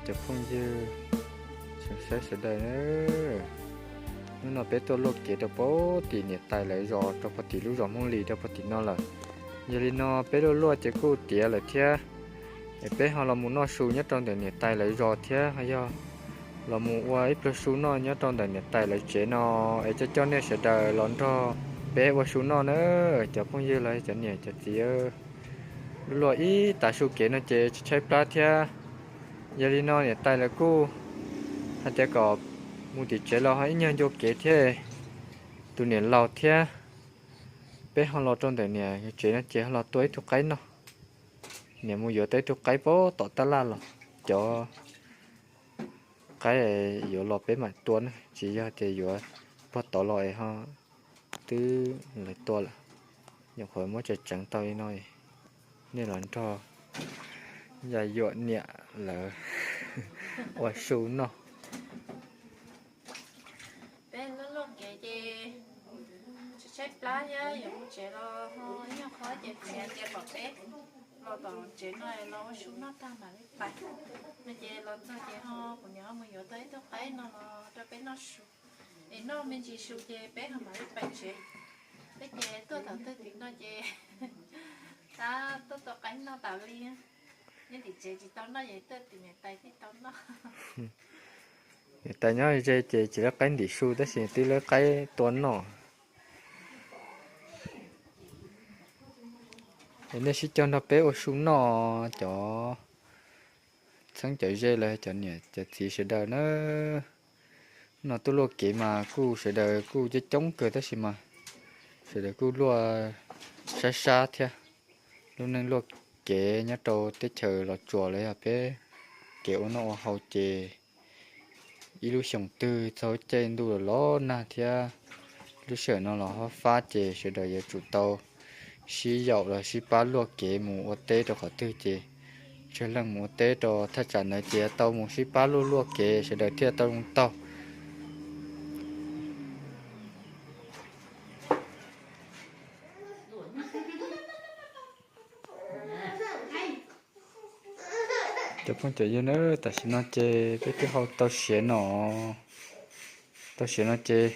Cov phooj ywg, tsoom saib sawv daws, hnub no peb tuaj luaj kev rau pem tim niam tais lawv zos, rau pem tim lub zos Hmoob Lis rau pem tim no lawm. Yog li no peb luaj luaj ces kuj tiav lawm thiab, es peb ho los mus noj su nyob rau ntawm niam tais lawv zos thiab, ho yog los mus ua ib pluag su noj nyob rau ntawm niam tais lawv tsev no, es coj coj nej sawv daws los nrog peb ua su noj na, cov phooj ywg los cov niam cov txiv. Luaj luaj ib tav su kev no ces tshaib plab thiab. Yog li no niam tais lawv kuj hais tias kom mus tim tsev los ho ib nyuag ncua kev thiab, tus niam laus thiab peb ho los rau ntawm niam tsev no ces ho los tua ib tug qaib noj. Niam mus yuav tau ib tug qaib pem tom tab laj los, cov qaib yuav los peb mam tua na, tsis yog tias yuav puag tod los es ho twb lawv tua lawm. Nyuam qhuav muab tseev tseev tau li no, nej los nrog yaj yuam niam lawv ua su noj. Peb luaj luaj kev ces tshaib plab thiab, yuav mus tsev los ho ib nyuag qhov ces kuv niam tias kom peb los tom tsev no los ua su noj tag mam li pais no ces los txog ces ho kuv niam ho mus yuav tau ib tug qaib no los rau peb noj su. Es noj me ntsis su ces peb ho mam li pais tsev. Peb ces tuaj thaum twg tim no ces tab tuaj tua qaib noj tas li. Nyob tim tsev tsis tau noj ces tuaj tim niam tais thiaj tau noj. Niam tais nyob ze ces tsis lawv qaib ntim su tab sis twb lawv qaib tua noj. Es nej sib cog nrog peb ua su noj cov txheeb cov ze los cov niam cov txiv sawv daws na. No tuaj luaj kev mas kuj sawv daws kuj coob coob kawg tab sis mas sawv daws kuj luaj sab sab thiab. Lub neej luaj kev nyob rau teb chaws Los Tsuas los yog peb kev ua noj ua haus ces ib lub xyoo twg txog caij ntuj los los nag thiab lub sij hawm no los ho fab ces sawv daws yuav tsum tau sib yaum los sib pab luaj kev mus ua teb rau qhov twg ces tsawg leej mus ua teb rau thaj tsam ntawd ces tau mus sib pab luaj luaj kev sawv daws thiaj tau zoo taug. Cov phooj cov ywg na, tam sim no ces peb twb hau tau siav no, tau siav no ces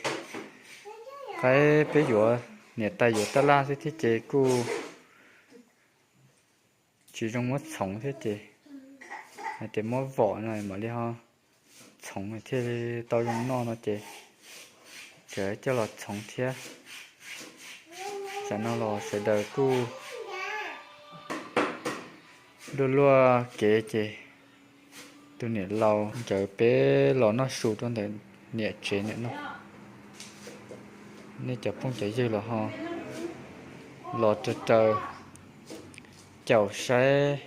qaib peb yuav niam tais yuav tab laj xwb thiab ces kuj tsis zoo muab txhoov thiab ces hais tias muab vom no mam li ho txhoov thiaj li tau zoo noj no ces tseem coj los txhoov thiab. Tsam no los sawv daws kuj luaj luaj kev ces tus niam laus ncaws peb los noj su rau ntawm niam tsev niam no. Nej cov phooj cov ywg los ho los raws raws caum saib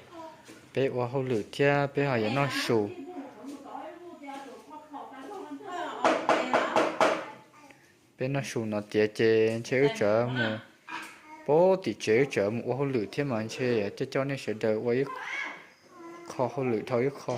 peb ua hauj lwm thiab peb ho yuav noj su. Peb noj su no tiav ces ntshe wb tseem mus, pab tim tsev wb tseem mus ua hauj lwm thiab mas ntshe yuav coj coj nej sawv daws ua ib qho hauj lwm dhau ib qho.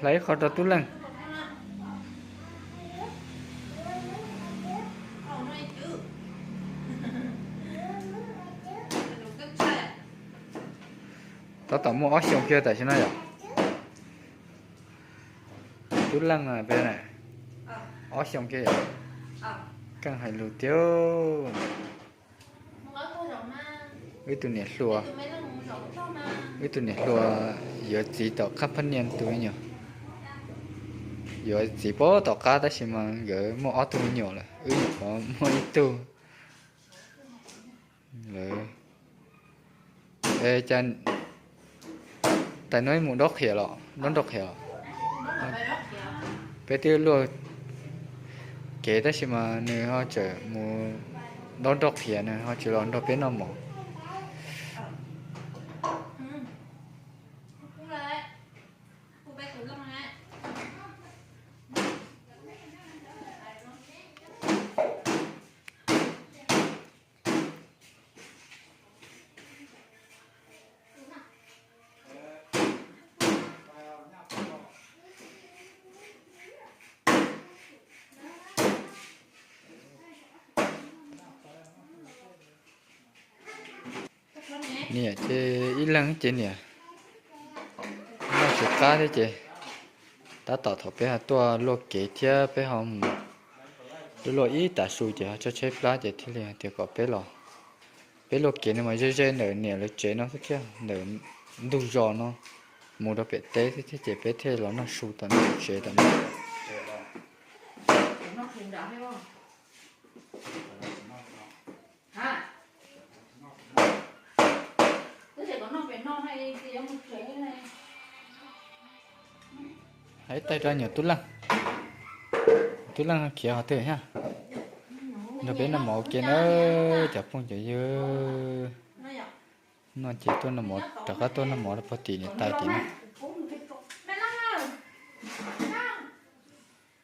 Hlais ib qho rau tub leej. Tab tom muaj ob xyoos kiag tam sim no yom. Tub leej peb ob xyoos kiag yom. Keej hais lus tiag. Wb tus niam hluas, wb tus niam hluas yuav txiv tom qab phab niaj tus me nyuam. Yuav txiv pab tom qab tab sis mas nkawd muaj ob tug me nyuam lawm, wb nyuam qhuav muaj ib tug. Lawv, cas tais no mus dob qhias los, dob nroj qhias los? Peb twb luaj kev tab sis mas nws ho tseem mus dob nroj qhias, nws ho tsis los nrog peb noj mov. Niam ces ib leeg ces niam noj tsis qab thiab ces tab tom thaum peb ho tuaj luaj kev thiab peb ho mus luaj luaj ib tav su ces ho tso tshaib plab ces thiaj li hais tias kom peb los, peb luaj kev no mas ze ze ntawm niam lawv tsev no xwb thiab ntawm ntug zos no mus rau pem teb xwb thiab ces peb thiaj los noj su tom niam tsev tom no. Hais ib taig rau nyuam tub leej, tub leej khiav qhov twg thiab? Nrog peb noj mov ua ke na cov phooj cov ywg. Noj ces tuaj noj mov, rov qab tuaj noj mov rau pog tim niam tais tim no.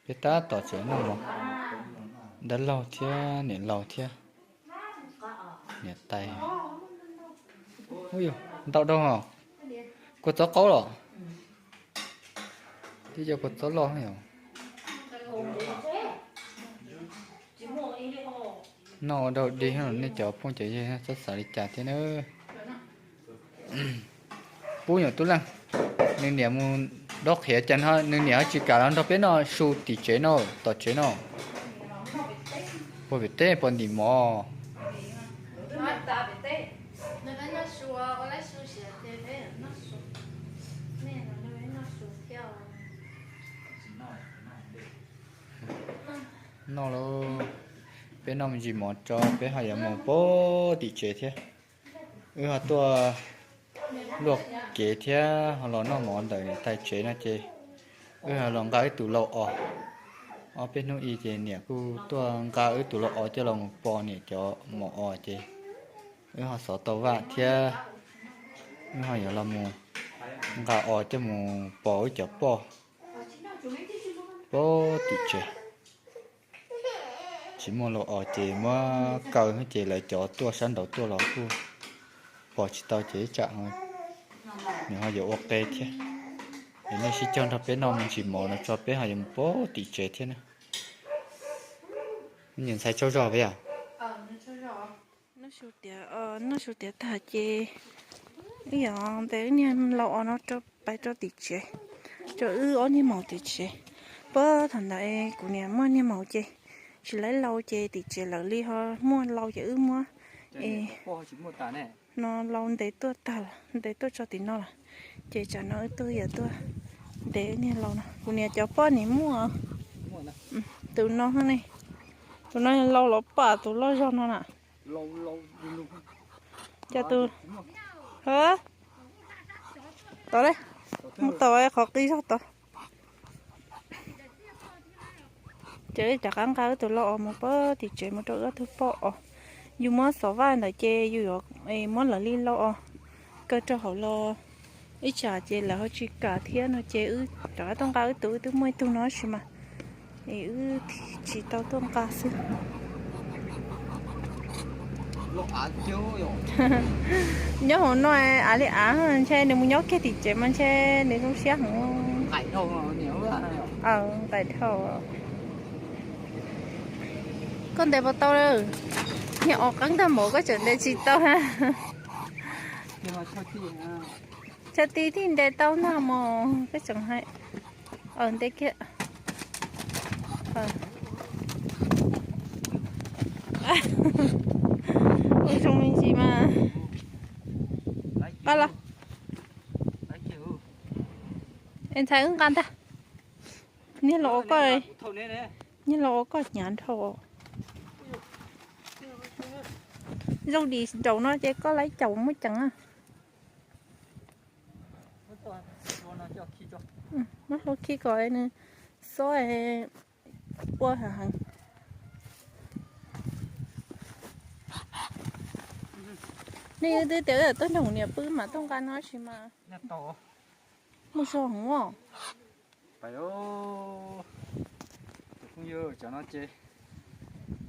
Peb tab tom tseem noj mov, dab laug thiab niam laus thiab niam tais. Ub yus, ntau dhau hos. Kua txob qaub los? Twb yog kua txob loj yom. Noj ua dog dig nej cov phooj cov ywg txhob xav li cas thiab na. Pub nyuam tub leej, nws niam mus dob qhiav cas no nws niam ho tsis kam los nrog peb noj su tim tsev no, tom tsev no. Puag pem teb puas ntim mov? Noj lauj, peb noj me ntsis mov tso peb ho yuav mus puag tim tsev thiab. Wb ho tuaj luaj kev thiab ho los noj mov ntawm niam tais tsev no ces wb ho los nqa wb tus lau os. Ob peb hnub i ces niam kuj tuaj nqa wb tus lau os coj los mus pos niam cov maum os ces wb ho xov tau vaj thiab wb ho yuav los mus nqa os coj mus pos wb cov poj puag tim tsev. Tsis muaj lau os ces muab kaw ces lawv cov tuaj sab nraud tuaj los kuj pos tsis tau ces ib tsam nws ho yuav ua qe thiab. Es nej sib cog nrog peb noj me ntsis mov no tso peb ho yuav mus puag tim tsev thiab na. Niam ntxhais tsaug zog peb yom. Noj su tiav, noj su tiav tag ces wb yuav ntes wb niag lau os no rau pais rau tim tsev, rau wb ob niag maum tim tsev. Puag thaum ntawd kuv niam muaj niag maum ces tsis laib lau ces tim tsev lawv li ho muaj lau ces wb muab no lau ntes tuaj tag lawm, ntes tuaj tso tim no lawm. Ces tsam no wb tuaj yuav tuaj ntes wb niag lau no. Kuv niam cov poj niam muaj tus no ne, tus no lau los pam tus loj zog no na. Cas tus, tod, mus tom qhov qis zog tod. Ces rov qab nqa wb tus lau os mus puag tim tsev mus rau wb ob tug poj os. Yus muab xov vaj ntawd ces yus yuav muab lawv li lau os kaw rau hauv los ib tsam ces lawv ho tsis kam thiab no ces wb rov qab tuaj nqa wb tus, wb twb muaj ib tug no tab sis mas es wb tsis tau tuaj nqa xwb. Nyob hauv no av li av, ntshe nws mus nyob kiag tim tsev mas ntshe nws zoo siab heev. Nqaim dhau. Koj ntes puas tau? Niag os qeeb tag npaum koj tseem ntes tsis tau. Chaw ti thiaj ntes tau ntag mos, koj tseem hais. Ntes kiag. Ua zoo me ntsis mas. Nqa los. Es ntxhais wb nqa ntag. Niag laus ua koj, niag laus ua koj hnyav dhau. Zoo dim nraum no ces koj laib caum muaj ceem na. Muab hlua khi kom nws xob ua heev. Nej twb tias wb tuaj nrog niam pw mas tuaj nqa no sis mas muaj zog heev os. Tus phooj ywg, cov no ces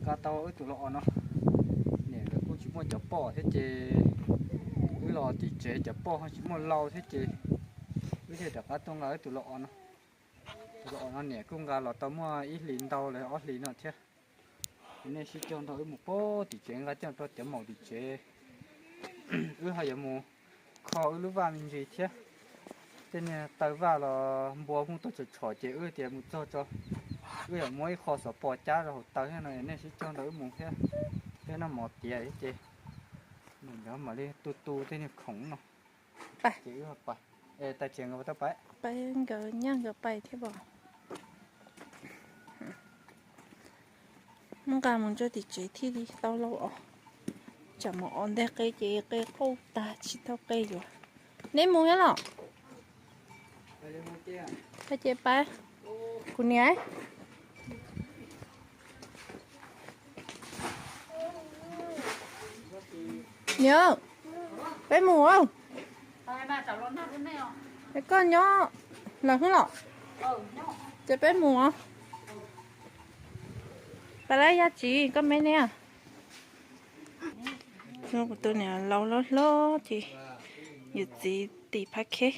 nqa tau wb tus lau os no. Niam lawv kuj tsis muaj cov poj thiab ces wb los tim tsev cov poj ho tsis muaj lau thiab ces wb thiaj rov qab tuaj nqa wb tus lau os no. Tus lau os no niam kuj nqa los tau muaj ib hlis ntau lawm ob hlis no thiab. Ces nej sib cog nrog wb mus puag tim tsev nqa coj rau cov maum tim tsev wb ho yuav mus kho wb lub vaj me ntsis thiab. Tej niag taw vaj los npua hu tuaj tshom tshom ces wb tias mus txog tso, wb yuav muab ib qho xov pos cab rau hauv taw thiab no nej sib cog ntawm wb mus thiab. Peb noj mov tiav ces nws nrov mam li tu tu tej niag khoom no. Ces wb pais, tais tsev nkawd tau pais. Peb nkawd nyaj nkawd pais thiab os. Nqa mus tso tim tsev thiaj li tau lauj os. Tsam mus os ntej qe ces qe qauj tag tsis tau qe yuav. Neb mus thiab los? Pais ces pais. Kuv niam. Niam, peb mus. Es koj nyob lawm hwb los? Ces peb mus os. Pab lab yaj tsis koj me ne. Kuv tus niam laus hlob hlob ces yawm txiv tim phab kheb.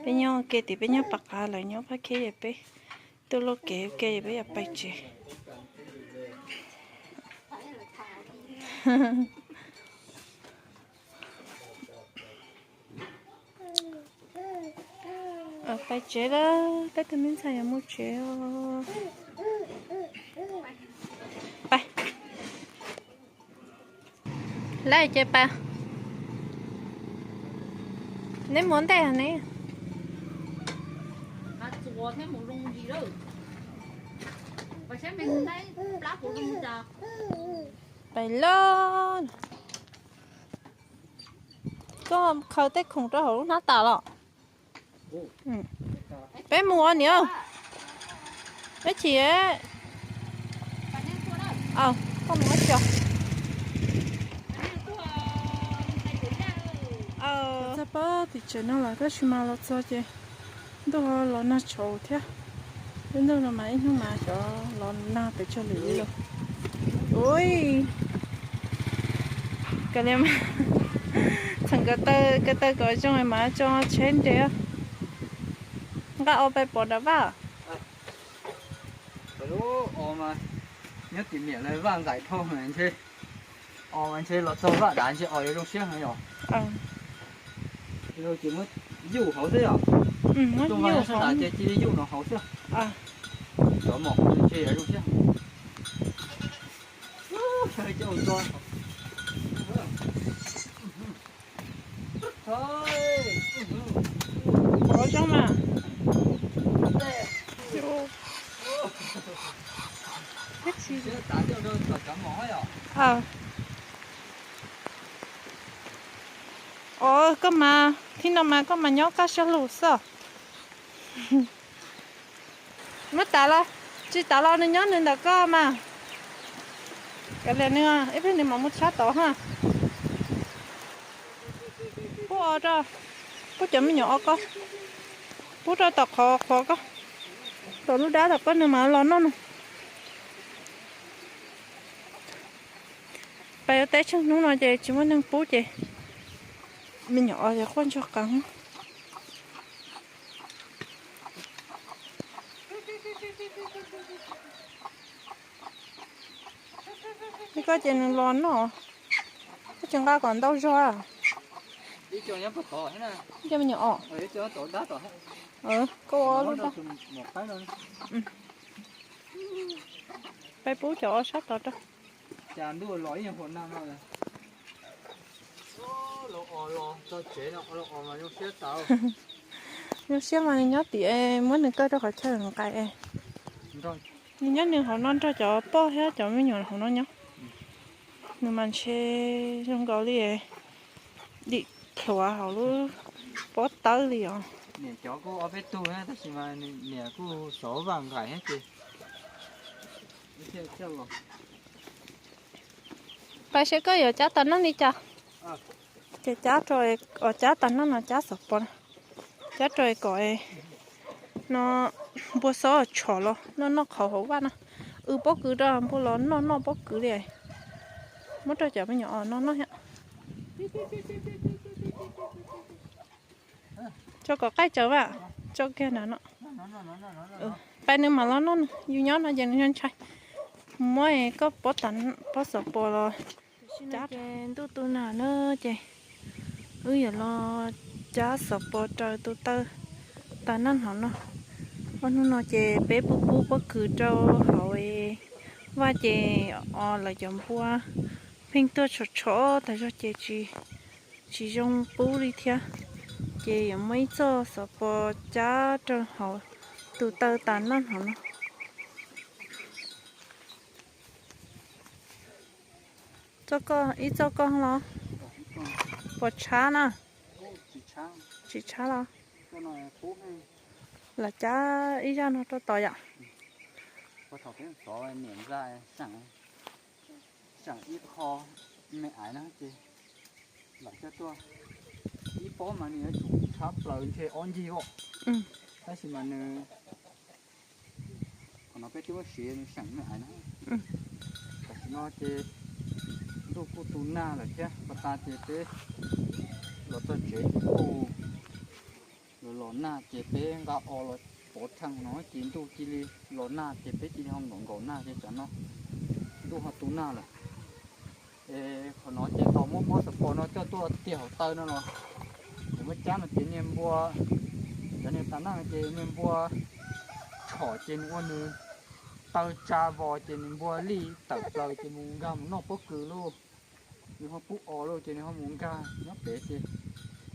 Peb nyob ua ke tim peb nyob pab qab lawv nyob phab kheb es peb tuaj lauj kev ua ke es peb yuav pais tsev. Pais tsev lawm, peb tus me ntxhais yuav mus tsev os. Pais. Lawm ces pais. Neb mus ntej ne. Pais lawm. Koj khaws tej khoom rau hauv lub hnab tas los? Peb mus os niam. Peb chim. Koj mus ua tso. Txog pab tim tsev no lawm tab sis mas los txog ces ntuj ho los nag tshauv thiab. Lub ntuj no mas ib hnub mas xyov los nag pes tsawg lwm li los. Ui, kav liam, txheem ko taw ko zoo mas tso tsheb nres. Nqa os pais pov nram vaj. Nyob tim niam lawv vaj nqaim dhau ntshe, os ntshe los txog vaj dav ntshe os yuav zoo siab heev yom. Ces muab yuj hauv xwb yom. Muab yuj hauv ces cia li yuj no hauv xwb. Cov mom ntshe yuav zoo siab. Pov zoo mas. Os, koj mas thib no mas koj mas nyob kaj siab lug xwb. Muab tav los, tsis tav los nws nyob nws ntawm koj mas. Kav liam nws, ib pliag nws mam mus tshab tod ha. Pub os rau, pub cov me nyuam os koj. Pub rau tom qhov qhuav koj, tom lub dab tom koj nws mam los noj no. Pais ua teb tsheej hnub no ces tsis muaj neeg pub ces me nyuam os ces quaj ntsuag qees. Li koj ces nws los noj, koj tsis nqa kom ntau zog. Ib co me nyuam os. Koj ua lub dab. Peb pub cov os sab tod rau. Zoo siab mas nws nyob tim muab nws kaw rau qhov chaw nqaim. Nws nyob nws hauv no nrog cov poj thiab cov me nyuam hauv no nyob. Nws mas ntshe zoo nkaus li dim plhuav hauv lub pob tawb li os. Niam cov kuj ob peb tug tab sis mas niam kuj xov vaj nqaim thiab ces. Pais seb koj yuav cab tau noj li cas. Ces cab rau, cab tau noj no cab xov pos, cab rau kom no npua xob tshom los noj noj qhauv hauv vaj na. Wb pob kws rau npua los noj noj pob kws li. Muab rau cov me nyuam os no noj thiab. Tso kom qaij tsawv vam, tso kiag ntawm no. Pais nws mam los noj, yus nyob no ces nws ntshai. Muab koj pob xov pos los. Tam sim no ces ntuj tu nag na ces Wb yuav los cab xov pos raws tus taw tas naj hauv no. Ob hnub no ces peb pub pub pob kws rau hauv vaj ces o lawv cov npua pheej tuaj tshom tshom tas zog ces tsis zoo pub li thiab. Ces yuav muab ib txoj xov pos cab rau hauv tus taw tas naj hauv no. Ib txoj koj los? Pos tshab na? Tsis tshab los? Los cab ib zaj no rau tod yom. Seem ib qho me aiv na ces lam coj tuaj. Ib pob mas nws yuav tsum tshab plaws ntshe ob ncig os. Tab sis mas nws, qhov no peb twb muab siv nws seem me aiv na. Tam sim no ces ntuj kuj tu nag lawm thiab, pas tas ces peb los txog tsev kuj los los nag ces peb nqa o los pov rhees no ces ntuj cia li los nag ces peb cia li ho nkaum nkaum nag ces tsam no ntuj ho tu nag lawm. Es qhov no ces tau muab pob xov pos no coj tuaj tiag hauv taw no los, ces muab cab no ces niag npua, cov niag tas naj ces niag npua tshom ces nws ua nws taw tsa vos ces nws npua lij tawm plaws ces mus nkag mus noj pob kws lauj. Nws ho pub o lauj ces nws ho mus nkag nyob pem ces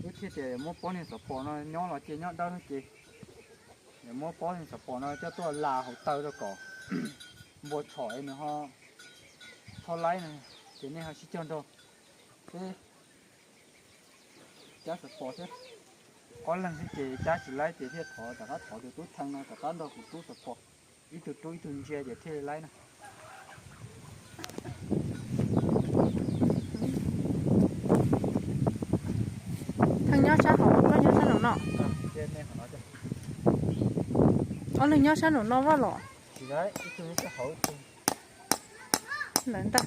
wb thiaj tias muab pob niag xov pos no nyob los ces nyob dawb no ces muab pob niag xov pos no coj tuaj la hauv taw rau kom npua tshom es nws ho txhob laib no, ces nej ho sib cog nrog peb cab xov pos thiab. Ob leeg xwb ces cab tsis laib ces thiaj thov rov qab thov tus tub Theej no rov qab nrog kuv rub xov pos, ib tug rub ib tug ntsia ces thiaj li laib na. Theej nyob sab hauv, koj nyob sab nraum no. Ob leeg nyob sab nraum no vaj los? Lawv ntag.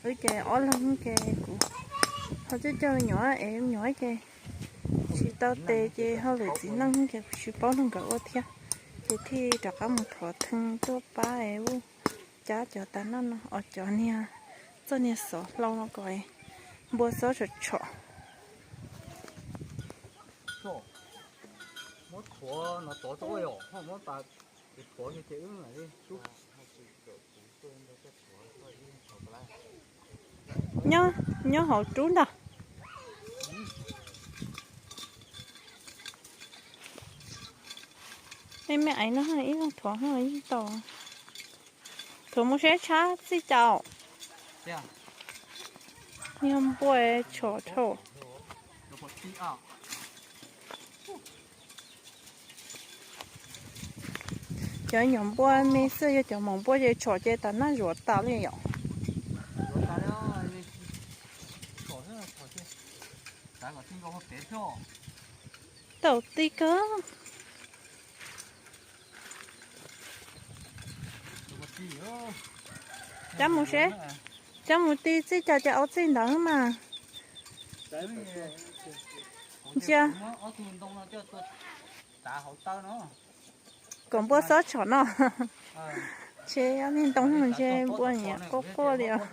Wb ces ob leeg ces kuv ho coj coj me nyuam es me nyuam ces tsis tau tes ces hauj lwm txiv neej ces kuv tsis paub nrog nkawd ua thiab, ces thiaj rov qab mus thov Theej tuaj pab es ub cab cov tas naj no os, cov niag txoj niag xov hlau no kom npua xob tshom tshom. Nyob hauv rub ntag. Me me aiv no ib leeg thuav yeej tau. Thuav mus seb tshab txij cas. Niag npua tshom dhau. Cov nyuam npua me xwb, yog cov maum npua ces tshom ces tas naj zuav tas li yom. Tau ti kawg. Cab mus seb, cab mus ti txij cas ces au txij ntawd mas. Ntsia, kom npua xob tshom no. Ntshe ob niag ntoo ntshe npua nyiam quaj quaj li os.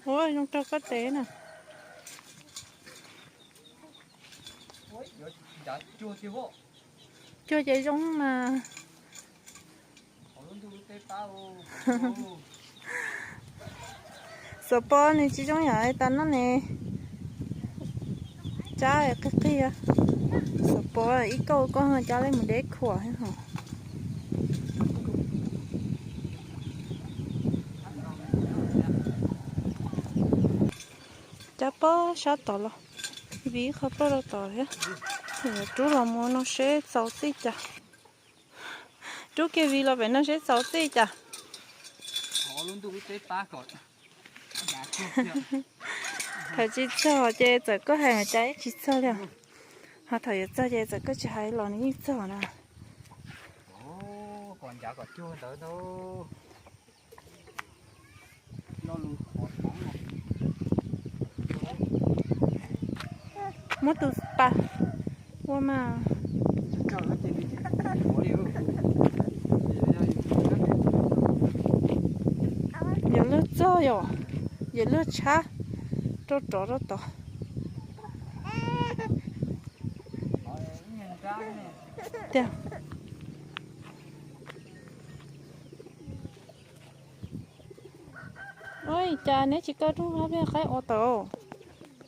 Ua zoo rau koj tes na. Cuag ces zoo mas. Xov pos nws tsis zoo yam tas naj ne. Cab qig qig. Xov pos ib kauj koj ho cab li mus deb khuam. Cab pob sab tod los, viv qhov ploj rau tod thiab. Rub los mus no seb txaus txij cas. Rub kiag viv los pem no seb txaus txij cas. Thaum tsis txog ces txawm koj hais mas cas yeej tsis txog li. Ho thaum yuav txog ces txawm koj tsis hais los nws yeej txog na. Kom ncav kom cuag ntawd ntag. Lo lus qhov tod no. Muab tus pas ua mas. Yog lub txog yom, yog lub tshab rau rov rau tod. Tiag. Ua cas neb tsis kaw rooj vag peb qaib ua tau?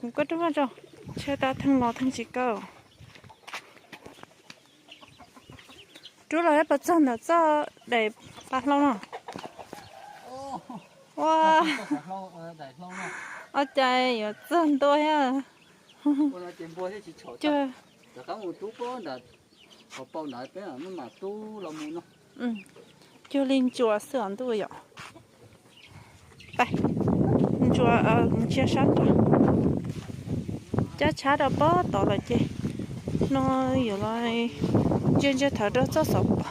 Kuv kaw rooj vag tso, ntshe tas theej los theej tsis kaw. Rub los peb puas txog ntawm txoj daim pas hlau no? Ua, ua cas yuav txog ntua thiab. Cuag, cuag li ntsuas xwb os ntuj yom. Ntsuas, ntsia sab nrad. Cab tshab rau pem tod lawm ces no yuav los ntsia ntsia thawv rau txoj xov pos.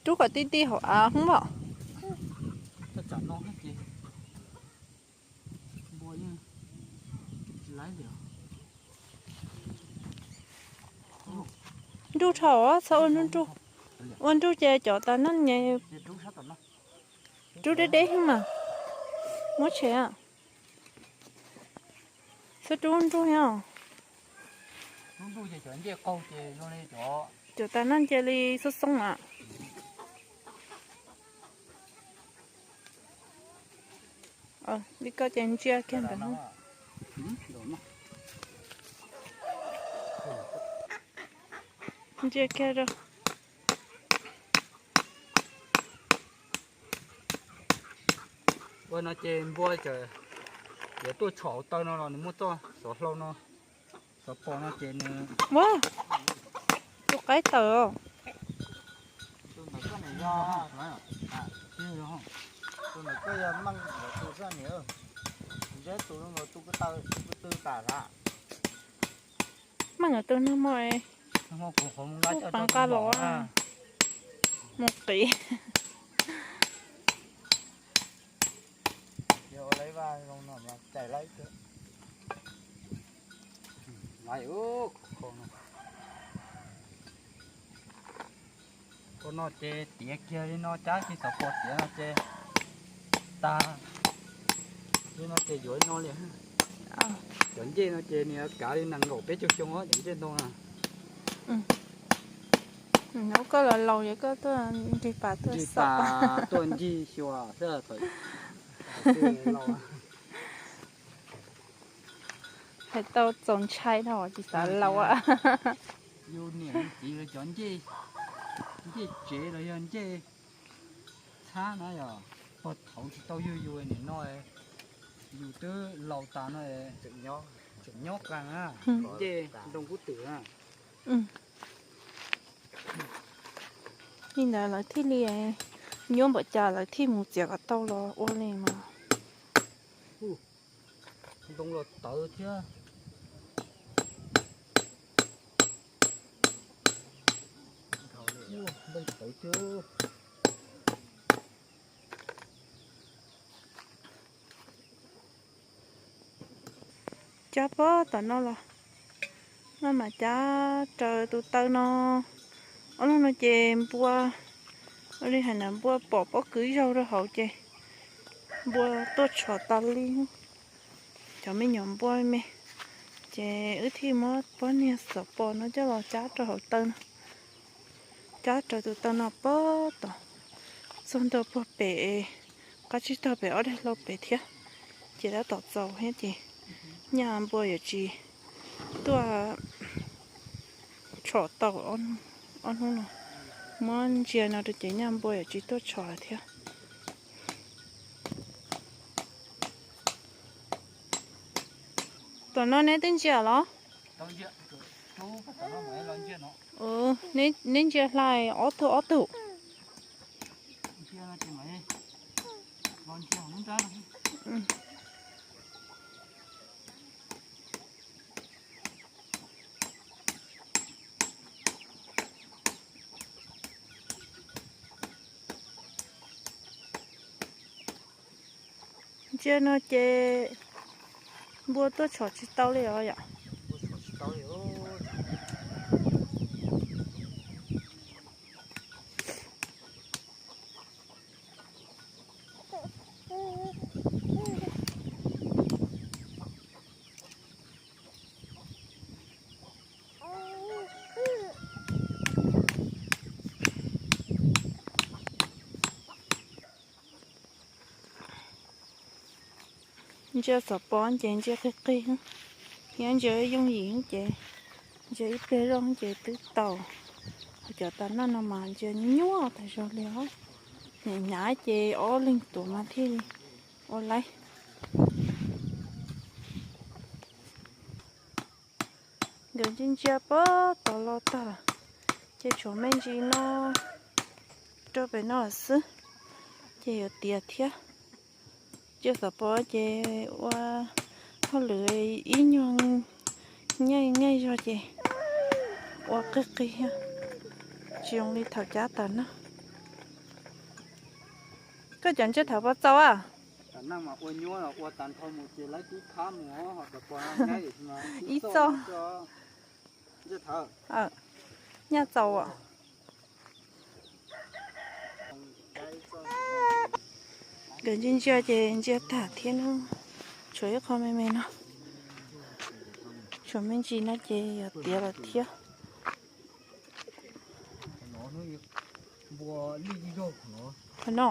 Rub kom tib tib hauv av hub npom. Nruj dhau, txhob ua nruj nruj. Ua nruj ces cov tas nab nyem. Rub deb deb mas muab tshem. Xub rub nruj os. Cov tas nab cia li xoob xoob mas. Li ko ces ntsia kiag ntawd. Ntsia kiag rau. Ua no ces npua yuav tuaj tshom hauv taw no los nws muaj txoj xov hlau no, xov pos no ces nws. Ua, tus qaib tawm. Tus ntawm koj yog meej tus xwb niam. Ntseb tus no tus ko taw tus ko tw tas lawm. Meej tus no mas. Kuv pab nqa los mus qiv. Ua no ces tiav kiag li no, cab kiag xov pos tiav no ces tas. Li no ces yuav li no li. Cov ncej no ces nws kav li nees nkaum peb caug xyoo os, cov ncej ntoo na. Hnub koj los laus es koj tuaj nrig pas tuaj xauj, tuaj ncig xyuas xwb. Hais tau txaus ntshai dhau tsis xav laus. Yus niam yus txiv lawv cov ncej, ncej tsev los yog ncej txhab na yog, puag thaud tsis tau yug yus nim no yus twb laus tas no tseem nyob qee na, ncej ntoo kub twm na. Li ntawd lawv thiaj li nyuaj npaum cas lawv thiaj mus txiav kom tau los ua li mas. Ntoo los tawv thiab. Ntoo tawv thiab. Cab pob tom no los maj mam cab raws tus taw no. Ob hnub no ces npua, ua li hais ntawd npua pom pob kws zaug rau hauv ces npua tuaj tshom tas li. Cov me nyuam npua me ces wb thiaj muab pob niag xov pos no coj los cab rau hauv taw no. Cab raws tus taw no pob tom, txog ntua puag pem qab tsib taug pem ob daig hlau pem thiab. Ces tab tom txaus thiab ces nyaj npua yuav tsis tuaj tshom tau ob hnub no. Muab ntsia no rau ces nyaj npua yuav tsis tuaj tshom lawm thiab. Tom no neb twb ntsia los? Neb ntsia hla ob tug ob tug. Ntsia no ces npua tuaj tshom tsis tau li os yom. Ntsia xov pob ces ntsia qig qig, thiab ntsia yooj yim ces ntsia ib pliag zoj ces twb tau. Ho cov tas noj no mas ntsia nyuaj tas zog li os. Nim hnyav ces ob leeg tuav mas thiaj li ua laib. Nkawd ntsia ntsia pab tod los tag, ces tshuav me ntsis no rau pem no xwb, ces yuav tiav thiab. Ntsia xov pob ces ua hauj lwm ib nyuag nyaij nyaij zog ces ua qig qig, tsis zoo li thaum cab tas noj. Koj cov ntsia thaum pob txaus a? Ib txoj. Nyaj txaus. Nkawd ntsia ntsia ces ntsia tag thiab no, tshuav ib qho me me no, tshuav me ntsis no ces yuav tiav lawm thiab. Qhov no,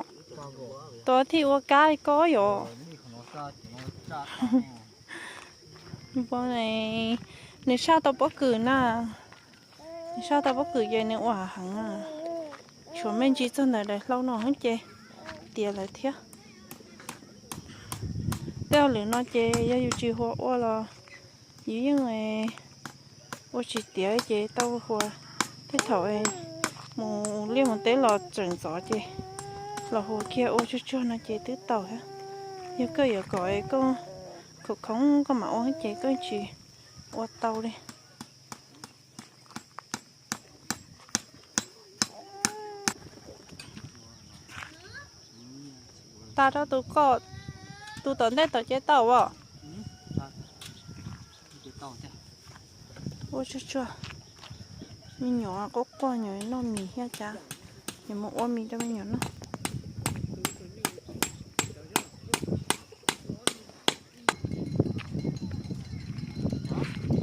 tus thiaj ua kab li koj yom. Npua, nws saj tau pob kws na, nws saj tau pob kws ces nws ua heev na. Tshuav me ntsis txog ntawm daim hlau no ces tiav lawm thiab. Tej hauj lwm no ces yog yus tsis hu ua los yus yeej ua tsis tiav ces tau hu ua. Tej thaum mus liaj mus teb los tseem ntxov ces los hu kiag ua tsuag tsuag no ces twb tau thiab. Yog koj yuav kom koj khoom khoom koj mam ua ces koj tsis ua tau li. Tas rau tus koj, tus tom ntej tod ces tau as. Ua tsuag tsuag, me nyuam quaj quaj nyuam noj mis thiab cas, yuav mus ua mis rau me nyuam noj.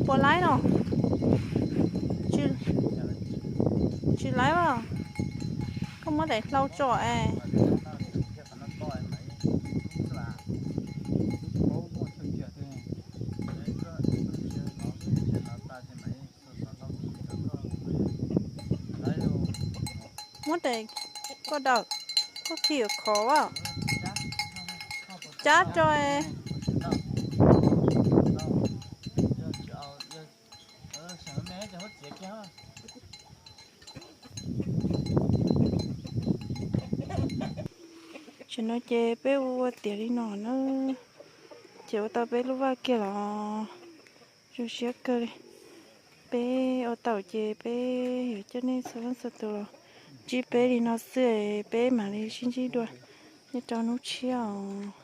Puas laib no? Tsis laib as. Koj muab daim hlau tso es. Muab tes koj daws, koj khi yuav khov as. Cab tso es. Tam sim no ces peb ua ua tiav li no na, ces ua tau peb lub vaj kiag los zoo siab kawg li. Peb ua tau ces peb yuav coj nej txhua leej txhua tus los ntsib peb li no xwb, peb mam li sib ntsib dua nyob rau hnub tshiab os.